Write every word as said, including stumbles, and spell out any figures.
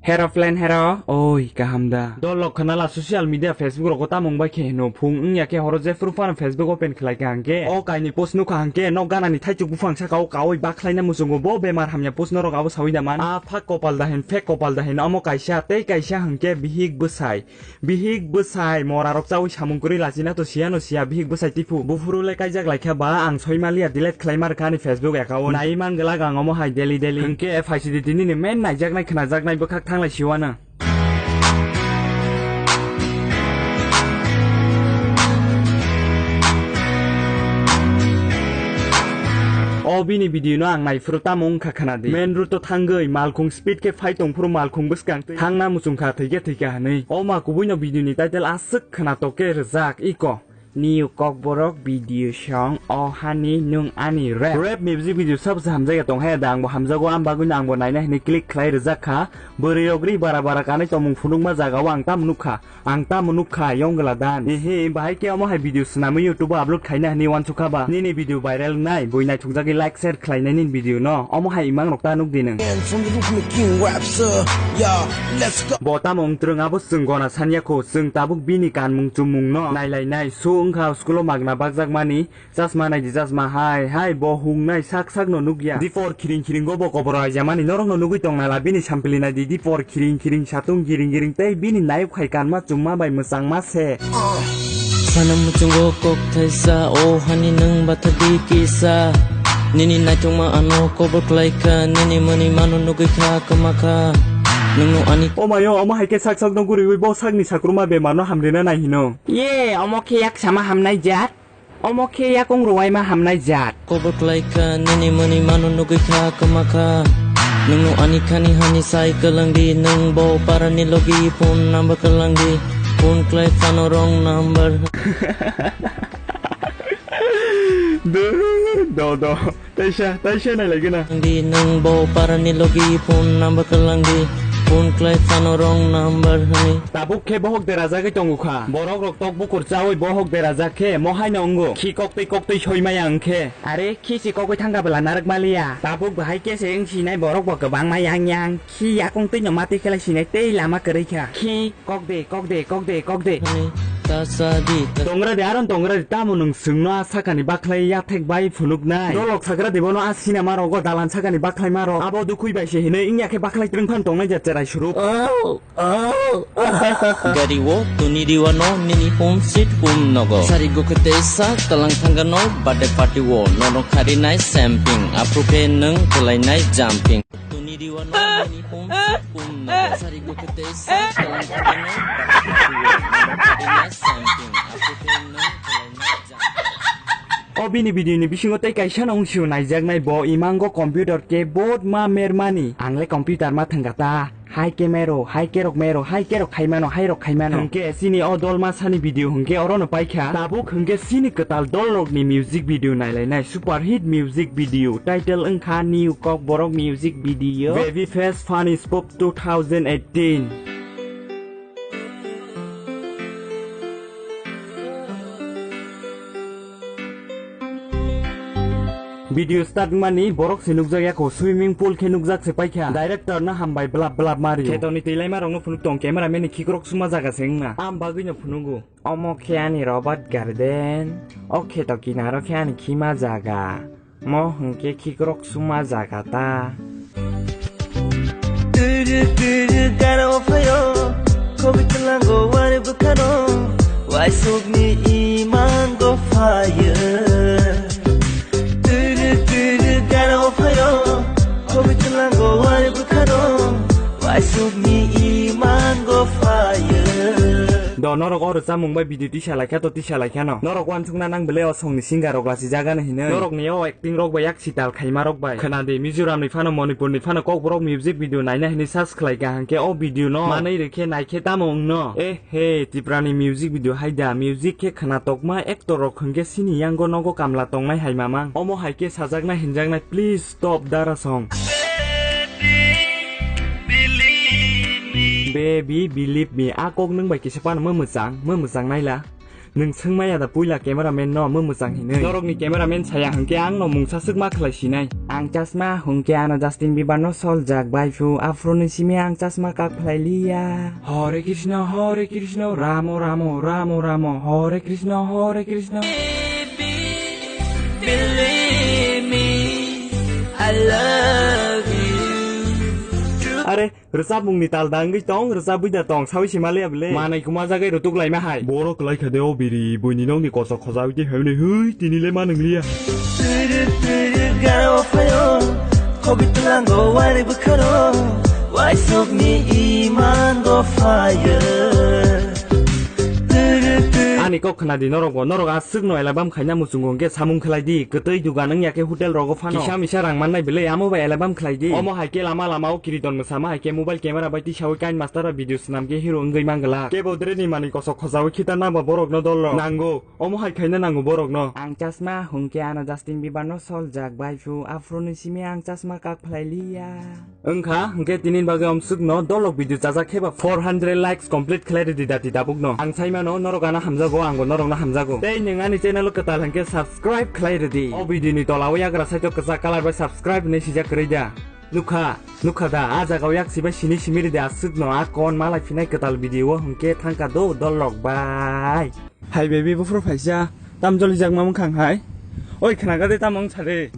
Hero plan hero, oi, kaham da. Dol lok khna la social media Facebook rogo tamung bai khe hino phung wngya khe horo jephru phano Facebook open khlai kha hwnkhe o kaini post nukha hwnkhe nok ganani thaichuk buphang saka o kaui bakhlaina muchungo bo bemar hamya post norok abo saui da man. A phak kopal da hin, fake kopal da hin, omo kaisa tei kaisa hwnkhe bihik bwsai. Bihik bwsai mora rok chaui samung kwrwi lachina to siya no siya bihik bwsai tiphu. Buphuru le kaijak laikha ba ang soi maliya delete khlai mar kha ani Facebook account. Nai man glak ang omo hai daily daily. Hwnkhe F I C D T nini main naijaknai khnajaknai bwkhak thanglai siwano. O bini video no ang naiphuru tamo wngkha khna di. Main road to thangwi malkhung speed khe phai tongphuru malkhung bwskang twi thangna muchungkha thwikhe thwikha hwnwi. O ma kubui no video ni title aswk khna tok khe rwjak iko. New Kokborok video song o hani nwng ani rap. Rap music video sab se hamjak ya tong hai da, ang bo hamjago, am bagwi no ang bo naina hwnwi click khlai rwjak kha. Bwrwi rok ri bara bara kanwi tongmung phunukma jaga o ang tamo nukha. Ang tamo nukha, yongla dan. Ehe, bahai khe omo hai video swnamwi YouTube o upload khaina hwnwi uansukha ba? Nini video viral wngnai, bui naithokjagwi like, share khlainai nini video no. Omo hai imang rok ta nukdi nwng. Bo tamo wngtwrwng abo chwng gona sanya kho, chwng tabuk bini kanmung chummung no nailainai. Su wngkha school o magna bakjakmani. Chasma naidi chasma, hai, hai, bo hungnai sak sak no nukya. Dipor khiring khiring go bo kobor aijamani norok no nugwi tong nala bini sampili naidi dipor khiring khiring satung giring giring tei bini nayok hai kanma chungma bai mwchangma se. Sana muchungo kok thaisa, o hani nwng batha di kisa. Nini naithokma ano kobor khlai kha, nini mani mano nugwi kha kwma kha. Nwngno ani. O mayo, omo hai khe sak sak no guriwi bo sakni sakruma bemar no hamrina nai hino. Ye, omo khe yak sama hamnai jat. Omo khe yakung rwai ma hamnai jat. Kobor khlai kha, nini mani mano nugwi kha kwma kha. Nwngno ani khani hani sai kwlang di, nwng bo para ni logi phone number kwlang di. Phone khlai phano wrong number. Do, do, do. Taisa, taisa nai lai gana. Di nwng bo para ni logi phone number kwlang di. Phone khlai phano wrong number hwnwi. Tabuk khe bohok derajagwi tongo kha. Borok rok tok bukur chaui bohok derajak khe mo haino wngo. Khi koktwi koktwi soi maya wng khe. Are, khi si kokwi thangkha bwla narwk maliya. Tabuk bahai khe se wng sinai borok bo kwbangma yang yang. Khi yakung twi no matwi khelai sinai tei lama kwrwi kha. Khi kok de, kok de, kok de, kok de. Hani ta sa di, ta. Tongra de, aron tongra de, tamo nwng swngno a sakani bakhlai yathek bai phunuknai. Dolok sagra de bono a sinama rogo dalan sakani bakhlai ma rok. Abo dukhui bai se hinwi wngya khe bakhlai twrwng phan tongnai ja cherai suruk. Oh. Gari o tuni diwa no nini home sweet home nogo. Sari gokhe tei sa talang thangano birthday party o nono khari nai samping. Aphru khe nwng kwlai nai jumping. Tuni diwa no nini home sweet home nogo. Sari gokhe tei sa talang thangano birthday party o nono khari nai samping. Aphru khe nwng kwlai nai jumping. O bini video ni bisingo tei kaisa no wngsio naijaknai bo imango computer keyboard ma mermani. Ang le computer ma thangkha ta. Hai ke mero, hai ke rok mero, hai ke rok khaimano, hai rok khaimano. Hwnkhe chini o dolma sani video hwnkhe oro no paikha. Tabuk hwnkhe chini kwtal dol rokni music video nailainai. Super hit music video. Title wngkha New Kokborok music video. Baby Face Funny Spop two thousand eighteen. Video start wngmani borok se nukjak yako, swimming pool khe nukjak se paikha. Director no hambai blap blap mari. Khetoni twilaima rokno phunuk tong, camera man ni khikrok suma jaga se wngna. Am bagwi no phunugo. Omo khe ani Robert Garden. O kheto kinaro khe ani khima jaga. Mo hwnkhe khikrok suma jaga ta. Turu turu gana o phaio, kobi tlango wari bwkhano, waisukni imango phaio. Turu turu gana o phaio, kobi tlango wari bwkhano, waisukni imango phaio. Do norok oro chamung bai video tisa laikha to tisa laikha no. Norok wansukna nang bele o songni singer rok lasi jagano hinwi. Norok ni o acting rok bai yak sital khaima rok bai. Khna di Mizoram ni phano Manipur ni phano Kokborok music video naina hinwi search khlai kha hwnkhe o video no manwi rwkhe naikhe tamo wngno. Eh he, Tipra ni music video hai da, music khe khna tokma actor rok hwnkhe sini yango nogo kamla tongnai hai mamang. Omo hai khe sajaknai hinjaknai please stop dara song. Baby believe me, a kok nwng bai kisa phano mwmwchang, mwmwchang naila. Nwng swngmaya da puila cameraman no mo mwchang hinwi? Norokni cameraman saya hwnkhe ang no mungsa swkma khlai sinai. Ang chasma hwnkhe ano Justin Bieber no soljak bai phu, aphuru ni simi ang chasma kak phlai liya. Hare Krishna, Hare Krishna, Ramo Ramo, Ramo Ramo, Hare Krishna, Hare Krishna. Believe me, I love you. Are, rwchapmungni tal da wngwi tong, rwchapwi da tong, sawi se maliya bwle. Manai kuma jagwi rutuk laima hai. Borok laikha de o biri, buini nokni kosok khojawi de hwnwi hwi, tini le ma nwngliya. Twirik twirik gana o phaio, khogwi tlango wari bwkhano, waisukni imango phaio. Ani kok khna di norok bo, norok aswk no album khaina muchungo hwnkhe samung khlai di, kwtwi dugan wngya khe hotel rogo phano kisa misa rang mannai bwle, amo bai album khlai di. Omo hai khe lama lama o kiriton mwsama hai khe mobile camera bai tisawi kain master o video swnam khe hero wngwi manglak. Kebo dre ni manwi kosok khojawi khitar na ba borok no dol rok nango, omo hai khaina nango borok no. Ang chasma hwnkhe ano Justin Bieber no soljak bai phu, aphuru ni simi ang chasma kak phlai liya. Wngkha, hwnkhe tini bagwi omswkno dolok video chajak khe ba four hundred likes complete khlai rwdi dati tabukno. Ang saimano norok ano hamjago, angbo norokno hamjago. Tei nwng ani channel o kwtal hwnkhe subscribe khlai rwdi. O video ni tola o yagra side o kwchak colour bai subscribe hinwi swijak kwrwi da. Nukha, nukha da, a jaga o yak sibai sini simi rwdi aswkno, a kon malai phinai kwtal video o hwnkhe thangkha do dolok bai. Hai baby, buphuru phaisa, tam joli jak mamung khang hai. Oi, khnaga de tam wng sade.